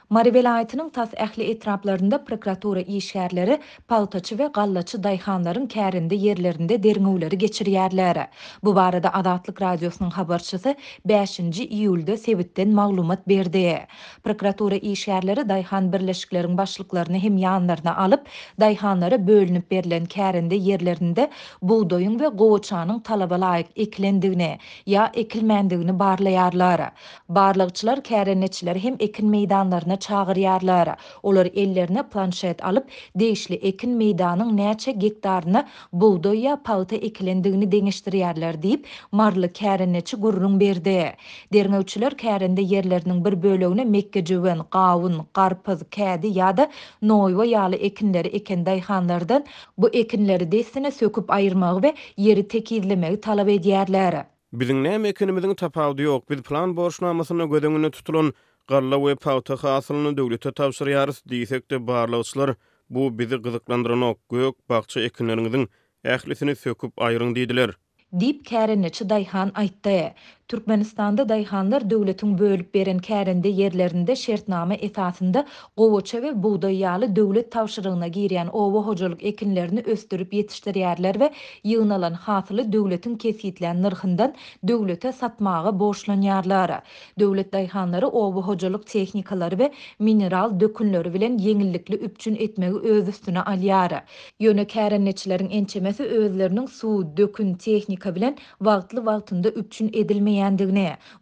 Mary welaýatynyň tas ähli etraplarynda prokuratura işgärleri pagtaçy we gallaçy daýhanlaryň kärende ýerlerinde derňewleri geçirýärler. Bu barada Azatlyk Radiosynyň habarçysy bäşinji iýulda sebitden maglumat berdi. Prokuratura işgärleri daýhan birleşikleriň başlyklaryny hem ýanlaryna alyp, daýhanlara bölünip berlen kärende ýerlerinde bugdaýyň we gowaçanyň talaba laýyk ekilendigini ýa ekilmändigini barlaýarlar. Barlagçylar kärendeçileri hem ekin meýdanlaryna çagyrýarlar. Olar ellerine planşet alyp, degişli ekin meýdanyň näçe gektaryna bugdaý ýa pagta ekilendigini deňeşdirýärler diýip, maryly kärendeçi gürrüň berdi. Derňewçiler kärende ýerleriniň bir bölegine mekgejöwen, gawun, garpyz, kädi ýa-da noýba ýaly ekinleri eken daýhanlardan bu ekinleri dessine söküp aýyrmagy we ýeri tekizlemegi talap edýärler. Biziň näme ekenimiziň tapawudy ýok, biz plan borçnamasynda göz öňünde tutulan galla we pagta hasylyny döwlete tabşyrýarys diýsek-de, barlagçylar bu bizi gyzyklandyranok, gök, bakja ekinleriňiziň ählisini söküp aýryň diýdiler. Diýip, kärendeçi daýhan aýtdy. Türkmenistanda daýhanlar döwletiň bölüp beren kärende ýerlerinde şertnama esasynda gowaça we bugdaý ýaly döwlet tabşyrygyna girýän oba hojalyk ekinlerini ösdürip ýetişdirýärler we ýygnalan hasyly döwletiň kesgitlän nyrhyndan döwlete satmaga borçlanýarlar. Döwlet daýhanlary oba hojalyk tehnikalary we mineral dökünleri bilen ýeňillikli üpjün etmegi öz üstüne alýar. Ýöne kärendeçileriň ençemesi özleriniň suw, dökün, tehnika bilen wagtly-wagtynda üpjün edilmeýändigini,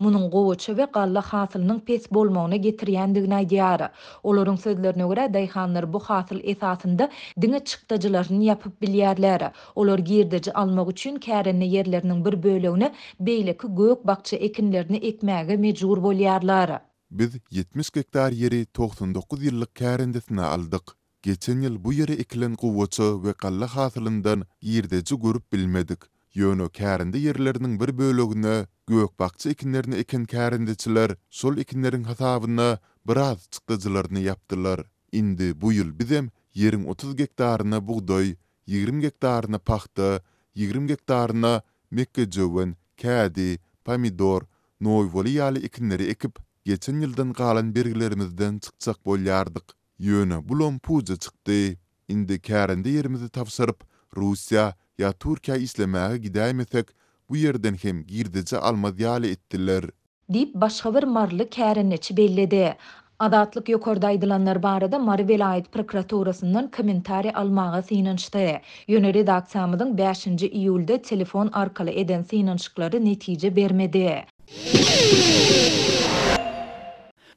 munuň gowaça we galla hasylynyň pes bolmagyna getirýändigini aýdýar. Olaryň sözlerine görä, daýhanlar bu hasyl esasynda diňe çykdajylaryny ýapyp bilýärler. Olar girdeji almak üçin kärende ýerleriniň bir bölegine beýleki gök-bakja ekinlerini ekmäge mejbur bolýarlar. Biz 70 gektar ýeri 99 ýyllyk kärendesine aldyk. Geçen ýyl bu ýere ekilen gowaça we galla hasylyndan girdeji görüp bilmedik. Ýöne kärende ýerleriniň bir bölegine gök-bakja ekinlerini eken kärendeçiler şol ekinleriň hasabyna biraz çykdajylaryny ýapdylar. Indi bu ýyl bizem ýeriň 30 gektaryna bugdaý, 20 gektaryna pagta, 20 gektaryna mekgejöwen, kädi, pomidor, noýbaly ýaly ekinleri ekip, geçen ýyldan galan bergilerimizden çykjak bolýardyk. Ýöne bulam puja çykdy. Indi kärende ýerimizi tabşyryp, Russiýa ýa Türkiýä işlemäge gidäýmesek, bu ýerden hem girdeji almaz ýaly etdiler. Diýip, başga bir maryly kärendeçi belledi. Azatlyk ýokarda aýdylanlar barada Mary welaýat prokuraturasyndan kommentariý almaga synanyşdy. Ýöne redaksiýamyzyň bäşinji iýulda telefon arkaly eden synanyşyklary netije bermedi.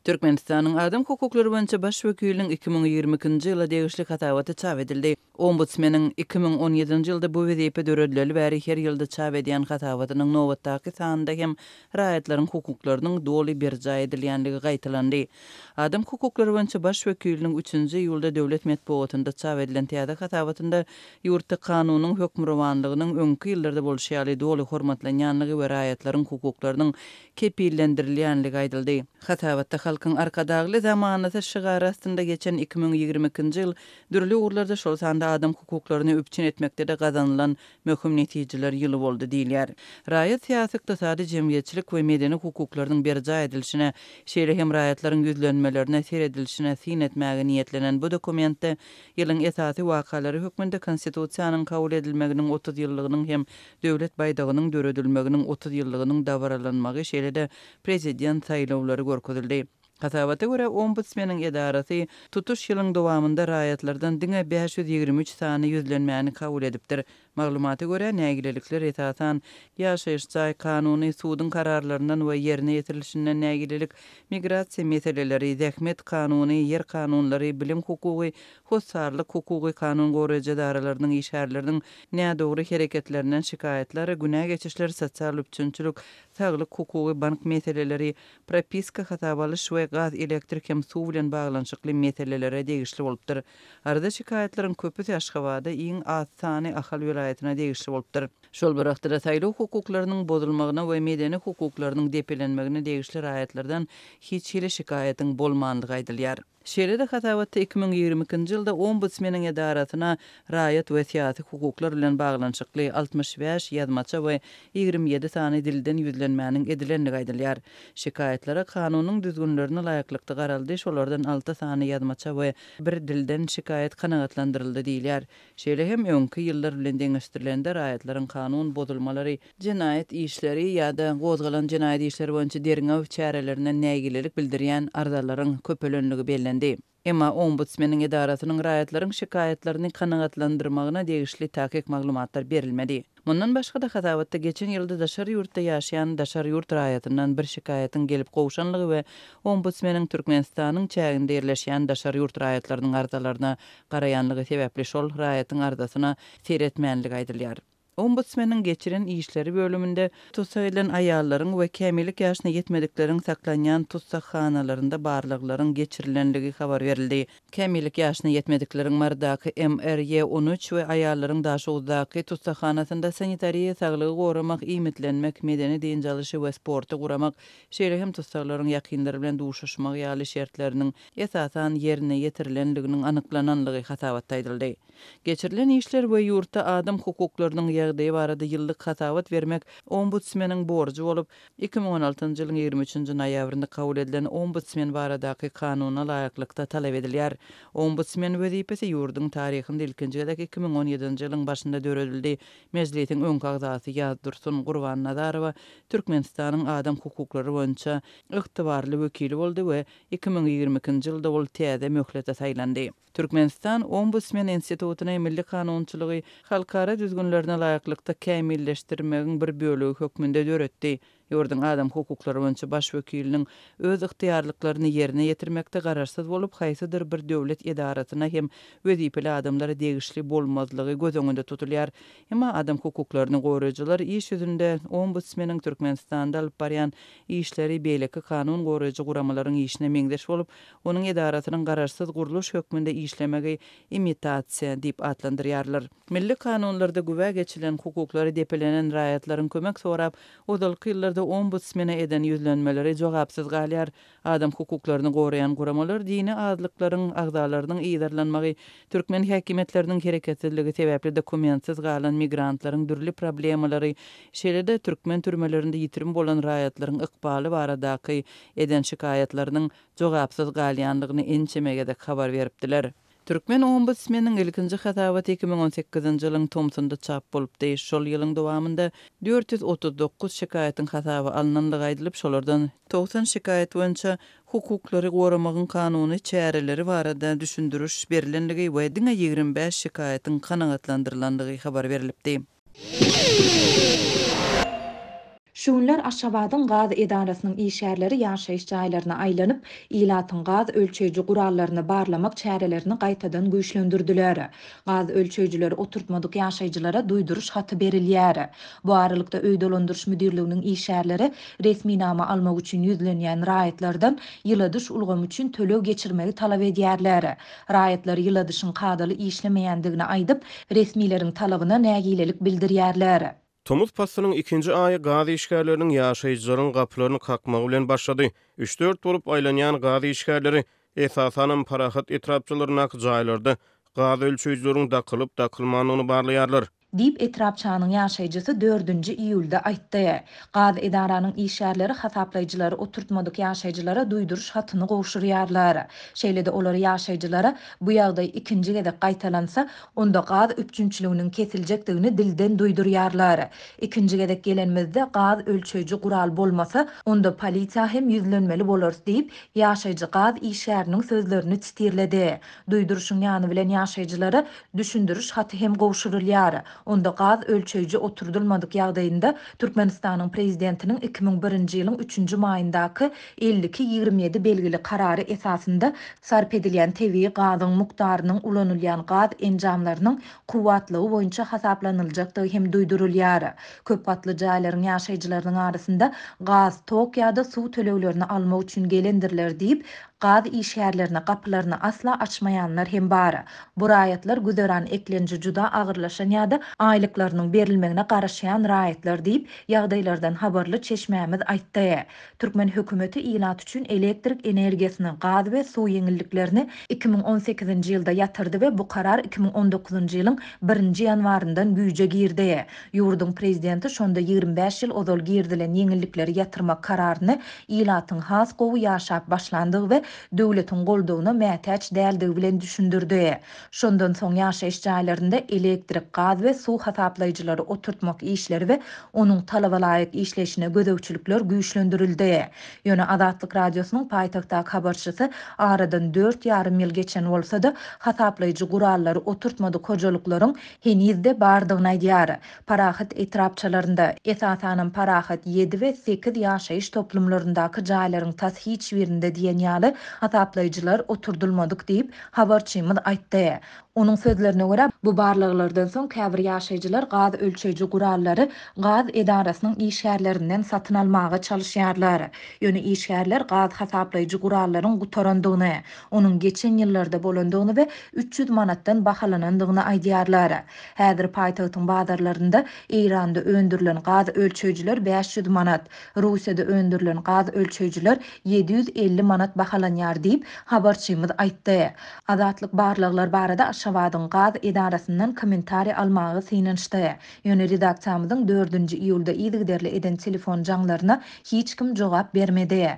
Türkmenistanyň Adam hukuklary boýunça Baş wekiliniň 2022-nji ýyla degişli hasabaty çap edildi. Ombudsmeniň 2017-nji ýylda bu wezipe döredileli bäri her ýylda çap edýän hasabatynyň nobatdaky sanynda hem raýatlaryň hukuklarynyň doly berjaý edilýänligi gaýtalandy. Adam hukuklary boýunça Baş wekiliniň üçünji iýulda döwlet metbugatynda çap edilen täze hasabatynda ýurtda kanunyň hökmürowanlygynyň öňki ýyllarda bolşy ýaly doly hormatlanýanlygy we raýatlaryň hukuklarynyň kepillendirilýänligi aýdyldy. Hasabatda Halkyň Arkadagly zamanasy şygary astynda geçen 2022-nji ýyl dürli ugurlarda, şol sanda adam hukuklaryny üpjün etmekde-de gazanylan möhüm netijeler ýyly boldy diýilýär. Raýat, syýasy, ykdysady, jemgyýetçilik we medeni hukuklarynyň berjaý edilişine, şeýle hem raýatlaryň ýüzlenmelerine seredilişine syn etmäge niýetlenen bu dokumentde ýylyň esasy wakalary hökmünde Konstitusiýanyň kabul edilmeginiň 30 ýyllygynyň hem Döwlet baýdagynyň döredilmeginiň 30 ýyllygynyň dabaralanmagy, şeýle-de Prezident saýlawlary görkezildi. Hasabata görä, Ombudsmeniň edarasy tutuş ýylyň dowamynda raýatlardan diňe 523 sany ýüzlenmäni kabul edipdir. Maglumata görä, nägilelikler, esasan, ýaşaýyş jaý kanuny, suduň kararlaryndan we ýerine ýetirilişinden nägilelik, migrasiýa meseleleri, zähmet kanuny, ýer kanunlary, bilim hukugy, hossarlyk hukugy, kanun goraýjy edaralarynyň işgärleriniň nädogry hereketlerinden şikaýatlar, günä geçişler, sosial üpjünçilik, saglyk hukugy, bank meseleleri, propiska, hasaba alyş we gaz, elektrik hem suw bilen baglanyşykly meselelere degişli bolupdyr. Arza-şikaýatlaryň köpüsi Aşgabada, iň az sany Ahal welaýatyna degişli bolupdyr. Şol bir wagtda-da saýlaw hukuklarynyň bozulmagyna we medeni hukuklarynyň depelenmegine degişli raýatlardan hiç hili şikaýatyň bolmandygy aýdylýar. Şeýle-de hasabatda 2022-nji ýylda Ombudsmeniň edarasyna raýat we syýasy hukuklar bilen baglanyşykly 65 ýazmaça we 27 sany dilden ýüzlenmäniň edilendigi aýdylýar. Şikaýatlara kanunyň düzgünlerine laýyklykda garaldy, şolardan alty sany ýazmaça we bir dilden şikaýat kanagatlandyryldy diýilýär. Şeýle hem öňki ýyllar bilen deňeşdirilende raýatlaryň kanun bozulmalary, jenaýat işleri ýa-da gozgalan jenaýat işleri boýunça derňew çärelerinden nägilelik bildirýän arzalaryň köpelenligi bellendi. Emma Ombudsmeniň edarasynyň raýatlaryň şikaýatlaryny kanagatlandyrmagyna degişli takyk maglumatlar berilmedi. Mundan başga-da, hasabatda geçen ýylda daşary ýurtda ýaşaýan daşary ýurt raýatyndan bir şikaýatyň gelip gowşanlygy we Ombudsmeniň Türkmenistanyň çäginde ýerleşýän daşary ýurt raýatlarynyň arzalaryna garaýanlygy sebäpli şol raýatyň arzasyna seretmänligi aýdylýar. Ombudsmeniň geçiren işleri bölüminde tussag edilen aýallaryň we kämillik ýaşyna ýetmedikleriň saklanýan tussaghanalarynda barlaglaryň geçirilenligi habar berildi. Kämillik ýaşyna ýetmedikleriň Marydaky MRY 13 we aýallaryň Daşoguzdaky tussaghanasynda sanitariýa, saglygy goramak, iýmitlenmek, medeni dynç alyşy we sporty guramak, şeýle hem tussaglaryň ýakynlary bilen duşuşmagy ýaly şertleriniň esasan ýerine ýetirilenliginiň anyklananlygy hasabatda aýdyldy. Geçirilen işler we ýurtda adam hukuklarynyň ýagdaýy barada ýyllyk hasabat bermek Ombudsmeniň borjy bolup, 2016-njy ýylyň 23-nji noýabrynda kabul edilen Ombudsmen baradaky Kanuna laýyklykda talap edilýär. Ombudsmen wezipesi ýurduň taryhynda ilkinji gezek 2017-nji ýylyň başynda döredildi. Mejlisiň öňki agzasy Ýazdursun Gurbannazarowa Türkmenistanyň adam hukuklary boýunça ygtybarly wekili boldy we 2022-nji ýylda ol täze möhlete saýlandy. Türkmenistan Ombudsmen institutyny milli kanunçylygy halkara düzgünlerine laýyklykda kämilleşdirmegiň bir bölegi hökmünde döretdi. Ýurduň adam hukuklary boýunça baş wekiliniň öz ygtyýarlyklaryny ýerine ýetirmekde garaşsyz bolup, haýsydyr bir döwlet edarasyna hem wezipeli adamlara degişli bolmazlygy göz öňünde tutulýar. Emma adam hukuklaryny goraýjylar iş ýüzünde Ombudsmeniň Türkmenistanda alyp barýan işleri beýleki kanun goraýjy guramalaryň işine meňzeş bolup, Onuň edarasynyň garaşsyz gurluş hökmünde işlemegi imitasiýa diýip atlandyrýarlar. Milli kanunlarda güwä geçilen hukuklary depelenen raýatlaryň kömek sorap, ozalky ýyllarda ombudsmene eden ýüzlenmeleri jogapsyz galýar. Adam hukuklaryny goraýan guramalar dini azlyklaryň agzalarynyň yzarlanmagy, türkmen häkimiýetleriniň hereketsizligi sebäpli dokumentsiz galan migrantlaryň dürli problemalary, şeýle-de türkmen türmelerinde ýitirim bolan raýatlaryň ykbaly baradaky eden şikaýatlarynyň jogapsyz galýandygyny ençeme gezek habar beripdiler. Türkmen ombudsmeniň ilkinji hasabaty 2018-nji ýylyň tomsunda çap bolupdy. Şol ýylyň dowamynda 439 şikaýatyň hasaba alnandygy aýdylyp, şolardan 90 şikaýat boýunça hukuklary goramagyň kanuny çäreleri barada düşündiriş berlenligi we diňe 25 şikaýatyň kanagatlandyrylandygy habar berlipdi. Şu günler Aşgabadyň gaz edarasynyň işgärleri ýaşaýyş jaýlaryna aýlanyp, ilatyň gaz ölçeýji gurallaryny barlamak çärelerini gaýtadan güýçlendirdiler. Gaz ölçeýjileri oturtmadyk ýaşaýjylara duýduryş haty berilýär. Bu aralykda, öý dolandyryş müdirliginiň işgärleri resminama almak üçin ýüzlenýän raýatlardan ýyladyş ulgamy üçin töleg geçirmegi talap edýärler. Raýatlar ýyladyşyň kadaly işlemeýändigini aýdyp, resmileriň talabyna nägilelik bildirýärler. Tomus paslynyň ikinji aýy gaz işgärleriniň ýaşaýjylaryň gapylaryny kakmagy bilen başlady. Üç-dört bolup aýlanýan gaz işgärleri, esasanam, Parahat etrapçalaryndaky jaýlarda gaz ölçeýjileriň dakylyp-dakylmandygyny barlaýarlar. Diýip, etrapçanyň ýaşaýjysy dördünji iýulda aýtdy. Gaz edaranyň işgärleri hasaplaýjylary oturtmadyk ýaşaýjylara duýduryş hatyny gowşurýarlar. Şeýle-de olar ýaşaýjylara bu ýagdaý ikinji gezek gaýtalansa, onda gaz üpjünçiliginiň kesiljekdigini dilden duýdurýarlar. Ikinji gezek gelenimizde gaz ölçeýji gural bolmasa, onda polisiýa hem ýüzlenmeli bolarys diýip, ýaşaýjy gaz işgäriniň sözlerini çitirledi. Duýduryşyň ýany bilen ýaşaýjylara düşündiriş haty hem gowşurylýar. Onda gaz ölçeýji oturdylmadyk ýagdaýynda Türkmenistanyň Prezidentiniň 2001-nji ýylyň üçünji maýyndaky 52 27 belgili Karary esasynda sarp edilýän tebigy gazyň mukdarynyň ulanylýan gaz enjamlarynyň kuwwatlygy boýunça hasaplanyljakdygy hem duýdurylýar. Köp gatly jaýlaryň ýaşaýjylarynyň arasynda gaz, tok ýa-da suw töleglerini almak üçin gelendirler diýip, Gaz işgärlerine gapylaryny asla açmaýanlar hem bar. Bu raýatlar güzeran eklenji juda agyrlaşan ýa-da aýlyklarynyň berilmegine garaşýan raýatlar diýip, ýagdaýlardan habarly çeşmämiz aýtdy. Türkmen hökümeti ilat üçin elektrik energiýasyny, gaz we suw ýeňilliklerini 2018-nji ýylda ýatyrdy we bu karar 2019-njy ýylyň birinji ýanwaryndan güýje girdi. Ýurduň prezidenti şonda 25 ýyl ozal girizilen ýeňillikleri ýatyrmak kararyny ilatyň has gowy ýaşap başlandygy we döwletiň goldawyna mätäç däldigi bilen düşündirdi. Şondan soň ýaşaýyş jaýlarynda elektrik, gaz we suw hasaplaýjylary oturtmak işleri we onuň talaba laýyk işleýşine gözegçilikler güýçlendirildi. Ýöne Azatlyk Radiosynyň paýtagtdaky habarçysy aradan dört ýarym ýyl geçen bolsa-da, hasaplaýjy gurallary oturtmadyk hojalyklaryň heniz-de bardygyny aýdýar. Parahat etrapçalarynda, esasanam Parahat ýedi we sekiz ýaşaýyş toplumlaryndaky jaýlaryň tas hiç birinde diýen ýaly hasaplaýjylar oturdylmadyk diýip, habarçymyz aýtdy. Onuň sözlerine görä, bu barlaglardan soň käbir ýaşaýjylar gaz ölçeýji gurallary gaz edarasynyň işgärlerinden satyn almaga çalyşýarlar. Ýöne işgärler gaz hasaplaýjy gurallaryň gutarandygyny, onuň geçen ýyllarda bolandygyny we 300 manatdan bahalanandygyny aýdýarlar. Häzir paýtagtyň bazarlarynda Eýranda öndürilen gaz ölçeýjiler 500 manat, Russiýada öndürilen gaz ölçeýjiler 750 manat bahalanýar diýip, habarçymyz aýtdy. Azatlyk barlaglar barada Aşgabadyň gaz edarasyndan kommentariý almaga synanyşdy. Ýöne redaksiýamyzyň dördünji iýulda yzygiderli eden telefon jaňlaryna hiç kim jogap bermedi.